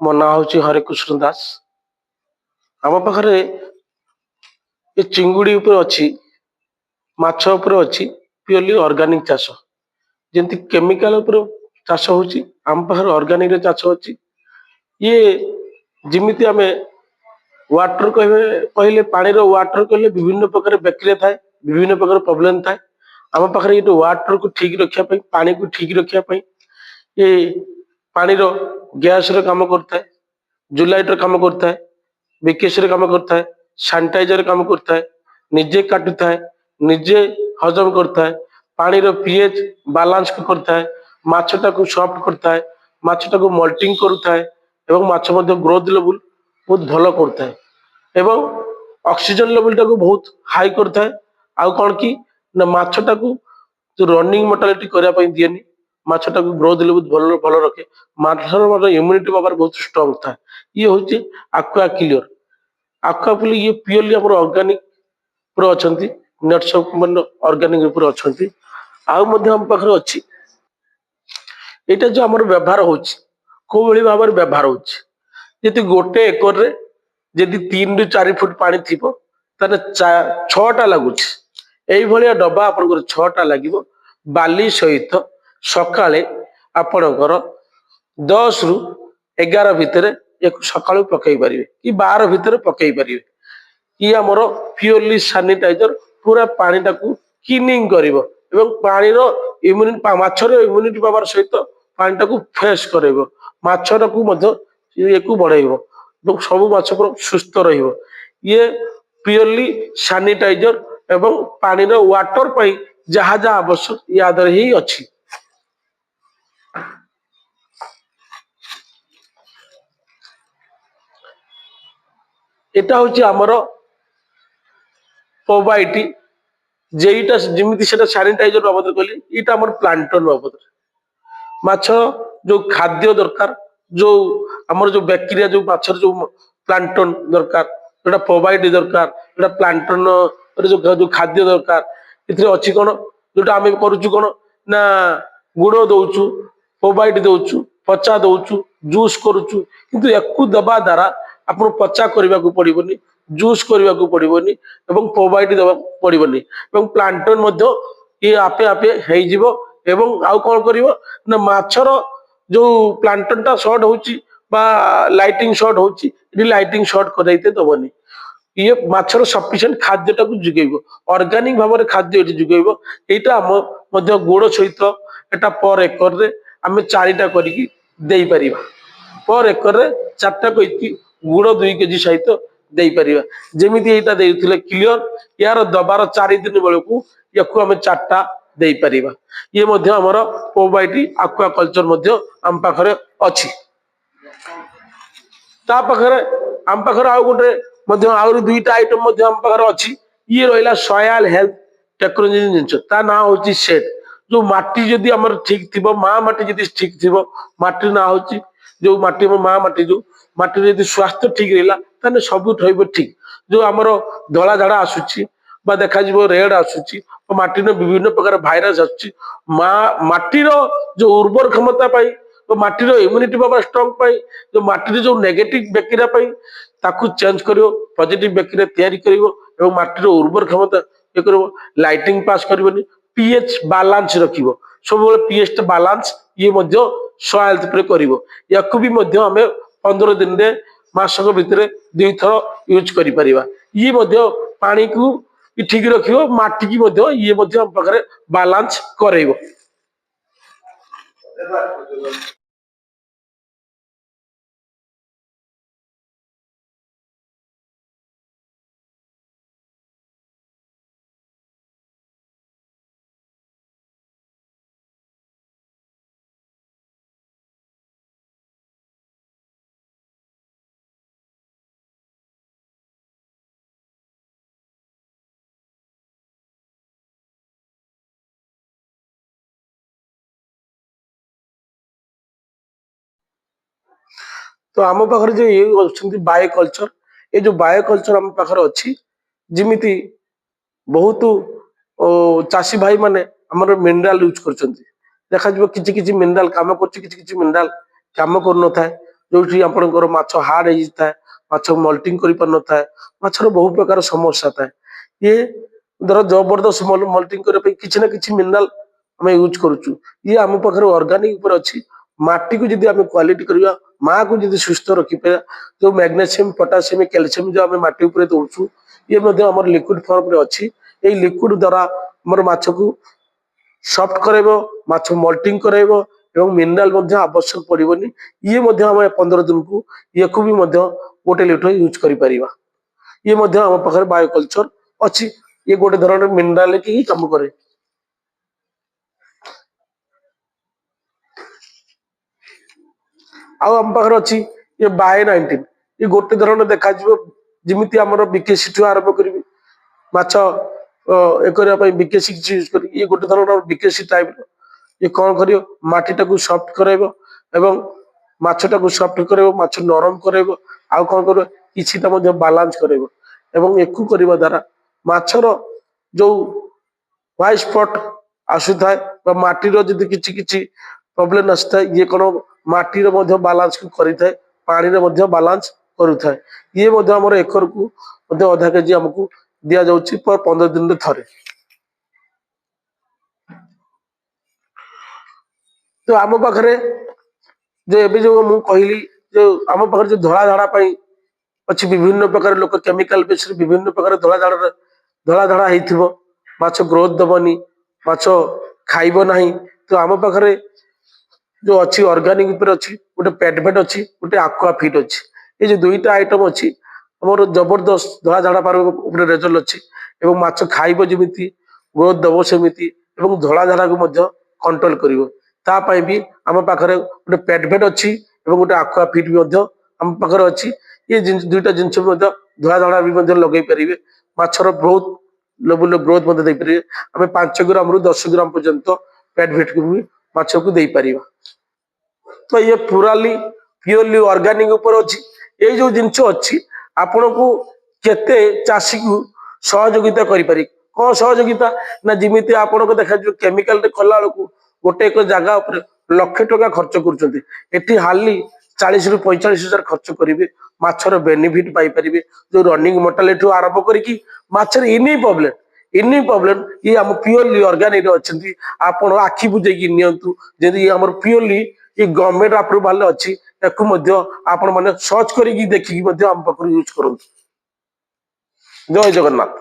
ମୋ ନାଁ ହେଉଛି ହରେକୃଷ୍ଣ ଦାସ। ଆମ ପାଖରେ ଏ ଚିଙ୍ଗୁଡ଼ି ଉପରେ ଅଛି, ମାଛ ଉପରେ ଅଛି, ପିଓରଲି ଅର୍ଗାନିକ ଚାଷ। ଯେମିତି କେମିକାଲ ଉପରେ ଚାଷ ହଉଛି, ଆମ ପାଖରେ ଅର୍ଗାନିକରେ ଚାଷ ଅଛି। ଇଏ ଯେମିତି ଆମେ ୱାଟର କହିବେ, କହିଲେ ପାଣିର ୱାଟର କହିଲେ ବିଭିନ୍ନ ପ୍ରକାର ବ୍ୟାକ୍ଟେରିଆ ଥାଏ, ବିଭିନ୍ନ ପ୍ରକାର ପ୍ରୋବ୍ଲେମ ଥାଏ। ଆମ ପାଖରେ ଏଇଠି ୱାଟରକୁ ଠିକ ରଖିବା ପାଇଁ, ପାଣିକୁ ଠିକ ରଖିବା ପାଇଁ ଏ ପାଣିର ଗ୍ୟାସର କାମ କରୁଥାଏ, ଜୁଲାଇଟର କାମ କରୁଥାଏ, ବିକେଶର କାମ କରୁଥାଏ, ସାନିଟାଇଜର କାମ କରୁଥାଏ, ନିଜେ କାଟୁଥାଏ, ନିଜେ ହଜମ କରୁଥାଏ, ପାଣିର ପିଏଚ୍ ବାଲାନ୍ସ କରିଥାଏ, ମାଛଟାକୁ ସଫ୍ଟ କରିଥାଏ, ମାଛଟାକୁ ମଲ୍ଟିଂ କରୁଥାଏ ଏବଂ ମାଛ ମଧ୍ୟ ଗ୍ରୋଥ ଲେବୁଲ ବହୁତ ଭଲ କରୁଥାଏ ଏବଂ ଅକ୍ସିଜେନ ଲେବୁଲଟାକୁ ବହୁତ ହାଇ କରିଥାଏ। ଆଉ କଣ କି ନା ମାଛଟାକୁ ଯୋଉ ରନିଂ ମୋର୍ଟାଲିଟି କରିବା ପାଇଁ ଦିଏନି, ମାଛଟାକୁ ଗ୍ରୋଥ ଲେବୁଲ ଭଲ ଭଲ ରଖେ। ମାଛର ମଧ୍ୟ ଇମ୍ୟୁନିଟି ପାୱାର ବହୁତ ଷ୍ଟ୍ରଙ୍ଗ ଥାଏ। ଇଏ ହଉଛି ଆକ୍ୱା କ୍ଲିୟର। ଆକ୍ୱା କ୍ଲିୟର ଇଏ ପିଓରଲି ଆମର ଅର୍ଗାନିକ ଉପରେ ଅଛନ୍ତି, ନେଟସପ୍ କମ୍ପାନୀର ଅର୍ଗାନିକ ଉପରେ ଅଛନ୍ତି। ଆଉ ମଧ୍ୟ ଆମ ପାଖରେ ଅଛି। ଏଇଟା ଯୋଉ ଆମର ବ୍ୟବହାର ହଉଛି, କୋଉ ଭଳି ଭାବରେ ବ୍ୟବହାର ହଉଛି? ଯଦି ଗୋଟେ ଏକରରେ ଯଦି 3ରୁ 4 ଫୁଟ ପାଣି ଥିବ, ତାହେଲେ 6ଟା ଲାଗୁଛି। ଏଇଭଳିଆ ଡବା ଆପଣଙ୍କର 6ଟା ଲାଗିବ। ବାଲି ସହିତ ସକାଳେ ଆପଣଙ୍କର 10ରୁ 11 ଭିତରେ ୟାକୁ ସକାଳୁ ପକେଇ ପାରିବେ କି 12 ଭିତରେ ପକେଇ ପାରିବେ। ଇଏ ଆମର ପିଓରଲି ସାନିଟାଇଜର, ପୁରା ପାଣିଟାକୁ କ୍ଲିନିଂ କରିବ ଏବଂ ପାଣିର ଇମ୍ୟୁନିଟି, ମାଛର ଇମ୍ୟୁନିଟି ପାୱାର ସହିତ ପାଣିଟାକୁ ଫ୍ରେଶ କରାଇବ, ମାଛଟାକୁ ମଧ୍ୟ ଇଏକୁ ବଢେଇବ ଏବଂ ସବୁ ମାଛ ପୁରା ସୁସ୍ଥ ରହିବ। ଇଏ ପିଓରଲି ସାନିଟାଇଜର ଏବଂ ପାଣିର ୱାଟର ପାଇଁ ଯାହା ଯାହା ଆବଶ୍ୟକ ୟା ଦେହରେ ହିଁ ଅଛି। ଏଟା ହଉଛି ଆମର ପ୍ରୋବାଇଟି। ଯେଇଟା ଯେମିତି ସେଟା ସାନିଟାଇଜର ବାବଦରେ କହିଲି, ଏଇଟା ଆମର ପ୍ଲାଣ୍ଟନ ବାବଦରେ। ମାଛ ଯୋଉ ଖାଦ୍ୟ ଦରକାର, ଯୋଉ ଆମର ଯୋଉ ବ୍ୟାକ୍ଟେରିଆ, ଯୋଉ ମାଛର ଯୋଉ ପ୍ଲାଣ୍ଟନ ଦରକାର, ଯୋଉଟା ପ୍ରୋବାଇଟି ଦରକାର, ଯୋଉଟା ପ୍ଲାଣ୍ଟନ ଯୋଉ ଯୋଉ ଖାଦ୍ୟ ଦରକାର, ଏଥିରେ ଅଛି। କଣ ଯୋଉଟା ଆମେ କରୁଛୁ କଣ ନା ଗୁଡ ଦଉଛୁ, ପ୍ରୋବାଇଟି ଦଉଛୁ, ପଚା ଦଉଛୁ, ଜୁସ୍ କରୁଛୁ। କିନ୍ତୁ ୟାକୁ ଦେବା ଦ୍ୱାରା ଆପଣ ପଚା କରିବାକୁ ପଡିବନି, ଜୁସ୍ କରିବାକୁ ପଡିବନି ଏବଂ ପ୍ରୋବାଇଟି ଦେବାକୁ ପଡିବନି ଏବଂ ପ୍ଲାଣ୍ଟନ ମଧ୍ୟ ଇଏ ଆପେ ଆପେ ହେଇଯିବ। ଏବଂ ଆଉ କଣ କରିବ ନା ମାଛର ଯୋଉ ପ୍ଲାଣ୍ଟନ ଟା ସର୍ଟ ହଉଛି ବା ଲାଇଟିଂ ସର୍ଟ ହଉଛି, ଏଠି ଲାଇଟିଂ ସର୍ଟ କରାଇତେ ଦବନି। ଇଏ ମାଛର ସଫିସିଏଣ୍ଟ ଖାଦ୍ୟଟାକୁ ଯୋଗେଇବ, ଅର୍ଗାନିକ ଭାବରେ ଖାଦ୍ୟ ଏଠି ଯୋଗେଇବ। ଏଇଟା ଆମ ମଧ୍ୟ ଗୁଡ ସହିତ ଏଟା ପର ଏକରରେ ଆମେ 4ଟା କରିକି ଦେଇପାରିବା। ପର ଏକରରେ 4ଟା କରିକି ଗୁଡ 2 କେଜି ସହିତ ଦେଇପାରିବା। ଯେମିତି ଏଇଟା ଦେଇଥିଲେ କ୍ଲିୟର, ୟାର ଦବାର 4 ଦିନ ବେଳକୁ ୟାକୁ ଆମେ 4ଟା ଦେଇପାରିବା। ଇଏ ମଧ୍ୟ ଆମର ପ୍ରୋବାଇଟି ଆକ୍ୱା କଲଚର ମଧ୍ୟ ଆମ ପାଖରେ ଅଛି। ତା ପାଖରେ ଆମ ପାଖରେ ଆଉ ଗୋଟେ ମଧ୍ୟ, ଆହୁରି 2ଟା ଆଇଟମ ମଧ୍ୟ ଆମ ପାଖରେ ଅଛି। ଇଏ ରହିଲା ସୟାଲ ହେଲ୍ଥ ଟେକ୍ନୋଲୋଜି ଜିନିଷ, ତା ନାଁ ହଉଛି ସେଟ୍। ଯୋଉ ମାଟି ଯଦି ଆମର ଠିକ ଥିବ, ମା ମାଟି ଯଦି ଠିକ ଥିବ, ମାଟିର ନାଁ ହଉଛି ଯୋଉ ମାଟି, ମା ମାଟି, ଯୋଉ ମାଟିରେ ଯଦି ସ୍ୱାସ୍ଥ୍ୟ ଠିକ ରହିଲା, ତାହେଲେ ସବୁ ରହିବ ଠିକ। ଯୋଉ ଆମର ଧଳା ଝାଡା ଆସୁଛି ବା ଦେଖାଯିବ ରେଡ ଆସୁଛି ବା ମାଟିର ବିଭିନ୍ନ ପ୍ରକାର ଭାଇରସ ଆସୁଛି, ମା ମାଟିର ଯୋଉ ଉର୍ବର କ୍ଷମତା ପାଇଁ ବା ମାଟିର ଇମ୍ୟୁନିଟି ପାୱାର ଷ୍ଟ୍ରଙ୍ଗ ପାଇଁ, ଯୋଉ ମାଟିର ଯୋଉ ନେଗେଟିଭ ବ୍ୟାକ୍ଟେରିଆ ପାଇଁ ତାକୁ ଚେଞ୍ଜ କରିବ, ପଜିଟିଭ ବ୍ୟାକ୍ଟେରିଆ ତିଆରି କରିବ ଏବଂ ମାଟିର ଉର୍ବର କ୍ଷମତା ଇଏ କରିବ, ଲାଇଟିଂ ପାସ୍ କରିବନି, ପିଏଚ୍ ବାଲାନ୍ସ ରଖିବ ସବୁବେଳେ, ପିଏଚ୍ ଟା ବାଲାନ୍ସ ଇଏ ମଧ୍ୟ ସଏଲ ଉପରେ କରିବ। ୟାକୁ ବି ମଧ୍ୟ ଆମେ 15 ଦିନରେ, ମାସକ ଭିତରେ 2ଥର ୟୁଜ କରିପାରିବା। ଇଏ ମଧ୍ୟ ପାଣିକୁ ଠିକ ରଖିବ, ମାଟିକି ମଧ୍ୟ ଇଏ ମଧ୍ୟ ଆମ ପାଖରେ ବାଲାନ୍ସ କରେଇବ। ତ ଆମ ପାଖରେ ଯୋଉ ଇଏ ଅଛନ୍ତି ବାୟୋ କଲଚର, ଏ ଯୋଉ ବାୟୋ କଲଚର ଆମ ପାଖରେ ଅଛି, ଯେମିତି ବହୁତ ଚାଷୀ ଭାଇ ମାନେ ଆମର ମିନେରାଲ ୟୁଜ କରୁଛନ୍ତି, ଦେଖାଯିବ କିଛି କିଛି ମିନେରାଲ କାମ କରୁଛି, କିଛି କିଛି ମିନେରାଲ କାମ କରୁନଥାଏ। ଯୋଉଠି ଆପଣଙ୍କର ମାଛ ହାର୍ଡ ହେଇଯାଇଥାଏ, ମାଛ ମଲ୍ଟିଂ କରିପାରୁନଥାଏ, ମାଛର ବହୁ ପ୍ରକାର ସମସ୍ୟା ଥାଏ। ଇଏ ଧର ଜବରଦସ୍ତ ମଲ୍ଟିଂ କରିବା ପାଇଁ କିଛି ନା କିଛି ମିନେରାଲ ଆମେ ୟୁଜ୍ କରୁଛୁ। ଇଏ ଆମ ପାଖରେ ଅର୍ଗାନିକ ଉପରେ ଅଛି। ମାଟିକୁ ଯଦି ଆମେ କ୍ୱାଲିଟି କରିବା, ମାକୁ ଯଦି ସୁସ୍ଥ ରଖିପାରିବା, ଯୋଉ ମ୍ୟାଗ୍ନେସିୟମ, ପଟାସିୟମ, କ୍ୟାଲସିୟମ ଯୋଉ ଆମେ ମାଟି ଉପରେ ଦଉଛୁ, ଇଏ ମଧ୍ୟ ଆମର ଲିକ୍ୱିଡ ଫର୍ମରେ ଅଛି। ଏଇ ଲିକ୍ୱିଡ ଦ୍ୱାରା ଆମର ମାଛକୁ ସଫ୍ଟ କରାଇବ, ମାଛ ମଲ୍ଟିଂ କରାଇବ ଏବଂ ମିନେରାଲ ମଧ୍ୟ ଆବଶ୍ୟକ ପଡିବନି। ଇଏ ମଧ୍ୟ ଆମେ 15 ଦିନକୁ ଇଏକୁ ବି ମଧ୍ୟ 1 ଲିଟର ୟୁଜ୍ କରିପାରିବା। ଇଏ ମଧ୍ୟ ଆମ ପାଖରେ ବାୟୋକଲଚର ଅଛି। ଇଏ ଗୋଟେ ଧରଣର ମିନେରାଲ ହିଁ କାମ କରେ। ଆଉ ଆମ ପାଖରେ ଅଛି ଇଏ ବାୟୋ 19। ଇଏ ଗୋଟେ ଧରଣର ଦେଖାଯିବ ଯେମିତି ଆମର ବିକେସି ଠୁ ଆରମ୍ଭ କରିବି, ମାଛ ଏ କରିବା ପାଇଁ ବିକେସି କିଛି ୟୁଜ୍ କରି, ଇଏ ଗୋଟେ ଧରଣର ବିକେସି ଟାଇପର। ଇଏ କଣ କରିବ? ମାଟିଟାକୁ ସଫ୍ଟ କରାଇବ ଏବଂ ମାଛଟାକୁ ସଫ୍ଟ କରାଇବ, ମାଛ ନରମ କରାଇବ। ଆଉ କଣ କରିବ? କିଛିଟା ମଧ୍ୟ ବାଲାନ୍ସ କରାଇବ ଏବଂ ଏକୁ କରିବା ଦ୍ୱାରା ମାଛର ଯୋଉ ହ୍ୱାଇଟ୍ ସ୍ପଟ ଆସୁଥାଏ ବା ମାଟିର ଯଦି କିଛି କିଛି ପ୍ରୋବ୍ଲେମ ଆସିଥାଏ, ଇଏ କଣ ମାଟିର ମଧ୍ୟ ବାଲାନ୍ସ କରିଥାଏ, ପାଣିରେ ମଧ୍ୟ ବାଲାନ୍ସ କରୁଥାଏ। ଇଏ ମଧ୍ୟ ଆମର ଏକରକୁ ମଧ୍ୟ ଅଧା କେଜି ଆମକୁ ଦିଆଯାଉଛି ପର 15 ଦିନରେ ଥରେ। ତ ଆମ ପାଖରେ ଯୋଉ ଏବେ ଯୋଉ ମୁଁ କହିଲି, ଯୋଉ ଆମ ପାଖରେ ଯୋଉ ଧଳା ଝାଡା ପାଇଁ ଅଛି, ବିଭିନ୍ନ ପ୍ରକାର ଲୋକ କେମିକାଲ ବେସରେ ବିଭିନ୍ନ ପ୍ରକାର ଧଳା ଧଳା ହେଇଥିବ, ମାଛ ଗ୍ରୋଥ ଦବନି, ମାଛ ଖାଇବ ନାହିଁ। ତ ଆମ ପାଖରେ ଯୋଉ ଅଛି ଅର୍ଗାନିକ ଉପରେ ଅଛି, ଗୋଟେ ପେଟଭେଟ ଅଛି, ଗୋଟେ ଆକ୍ୱା ଫିଟ୍ ଅଛି। ଏଇ ଯୋଉ ଦୁଇଟା ଆଇଟମ ଅଛି, ଆମର ଜବରଦସ୍ତ ଧଳା ଝାଡା ପାର ଉପରେ ରେଜଲ୍ଟ ଅଛି ଏବଂ ମାଛ ଖାଇବ ଯେମିତି, ଗ୍ରୋଥ ଦବ ସେମିତି ଏବଂ ଧଳା ଝାଡାକୁ ମଧ୍ୟ କଣ୍ଟ୍ରୋଲ କରିବ। ତା ପାଇଁ ବି ଆମ ପାଖରେ ଗୋଟେ ପେଟଭେଟ ଅଛି ଏବଂ ଗୋଟେ ଆକ୍ୱା ଫିଟ୍ ବି ମଧ୍ୟ ଆମ ପାଖରେ ଅଛି। ଇଏ ଜିନିଷ, ଦୁଇଟା ଜିନିଷ ବି ମଧ୍ୟ ଧଳା ଝାଡା ବି ମଧ୍ୟ ଲଗେଇ ପାରିବେ, ମାଛର ବହୁତ ଲେବୁଲର ଗ୍ରୋଥ ମଧ୍ୟ ଦେଇପାରିବେ। ଆମେ 5 ଗ୍ରାମରୁ 10 ଗ୍ରାମ ପର୍ଯ୍ୟନ୍ତ ପେଟଭେଟକୁ ବି ମାଛକୁ ଦେଇପାରିବା। ତ ଇଏ ପୁରାଲି ପିଓରଲି ଅର୍ଗାନିକ ଉପରେ ଅଛି। ଏଇ ଯୋଉ ଜିନିଷ ଅଛି, ଆପଣଙ୍କୁ କେତେ ଚାଷୀକୁ ସହଯୋଗିତା କରିପାରିବେ। କଣ ସହଯୋଗିତା ନା ଯେମିତି ଆପଣଙ୍କ ଦେଖାଯିବ, କେମିକାଲରେ କଲା ବେଳକୁ ଗୋଟେ ଏକ ଜାଗା ଉପରେ ଲକ୍ଷେ ଟଙ୍କା ଖର୍ଚ୍ଚ କରୁଛନ୍ତି। ଏଠି ହାଲି 40ରୁ 45 ହଜାର ଖର୍ଚ୍ଚ କରିବେ, ମାଛର ବେନିଫିଟ ପାଇପାରିବେ। ଯୋଉ ରନିଂ ମର୍ଟାଲିଟିଠୁ ଆରମ୍ଭ କରିକି ମାଛର ଏନି ପ୍ରୋବ୍ଲେମ, ଏନି ପ୍ରୋବ୍ଲେମ, ଇଏ ଆମ ପିଓରଲି ଅର୍ଗାନିକ ଅଛନ୍ତି। ଆପଣ ଆଖି ବୁଜେଇକି ନିଅନ୍ତୁ। ଯଦି ଇଏ ଆମର ପିଓରଲି ଏ ଗଭର୍ଣ୍ଣମେଣ୍ଟ ଆପ୍ରୁଭାଲ ଅଛି, ତାକୁ ମଧ୍ୟ ଆପଣ ମାନେ ସର୍ଚ୍ଚ କରିକି ଦେଖିକି ମଧ୍ୟ ଆମ ପାଖରୁ ୟୁଜ୍ କରନ୍ତୁ। ଜୟ ଜଗନ୍ନାଥ।